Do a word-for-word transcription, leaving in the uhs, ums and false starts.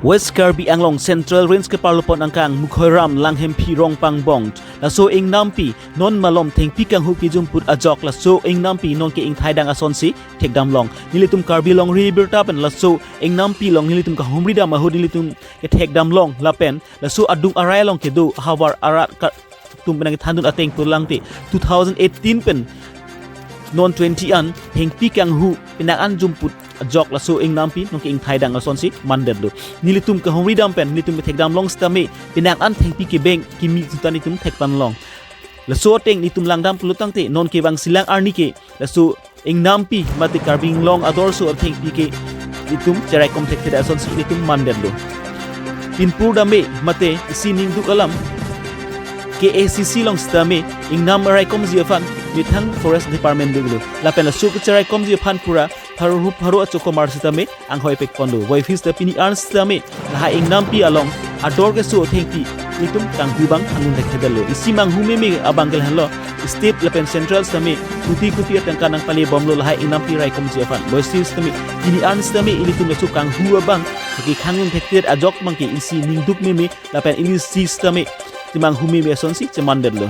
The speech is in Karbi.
West Karbi Anglong Central Range keparlopon angkang Mukhoiram Langhemphi Rongpangbong, laso ingnampi non malom thengpi kanghu kijumput ajok laso ingnampi nonke ingthaidang asonsi thekdamlong. Nelitum Karbi Longri Abirta pen laso ingnampi along nelitum kahumridam ahut nelitum kethekdamlong lapen laso adung arei along kedo havar arat ka-, atum penang kethandun ateng pulangte two thousand eighteen pen non twenty an thengpi kanghu penang an jumput ajok laso ingnampi nonke ingthaidang asonsi mandetlo. Nelitum kahumridam pen nelitum kethekdamlong sitame penang an thengpi kebeng kimi juta nelitum thekpanlong. Laso ateng nelitum langdam pulotangte nonke vangsilang arni ke laso ingnampi mate Karbi Anglong adorso athengpi ke nelitum cheraikom thekthe asonsi nelitum mandetlo. Pinpur dame mate isi ningduk alam K A C C along sitame ingnam raikomji aphan methang Forest Department dolo. Lapen laso cheraikomji aphan pura pharo rup pharo achokomar sitame anghoi pekponlo. Voiphis ta pini an sitame lahai ingnampi along ador keso athengpi nelitum kanghu abang hangun thekthedetlo. Isi manghu meme abang ke lahenlo, state lapen central sitame kuti kuti atangka nangpalebomlo lahai ingnampi raikomji aphan. Voiphis sitame pini an sitame ilitum laso kanghu abang ke hangun thekthedet ajok abang ke isi ningduk meme lapen ilisi sitame chemanghu meme asonsi chemandetlo.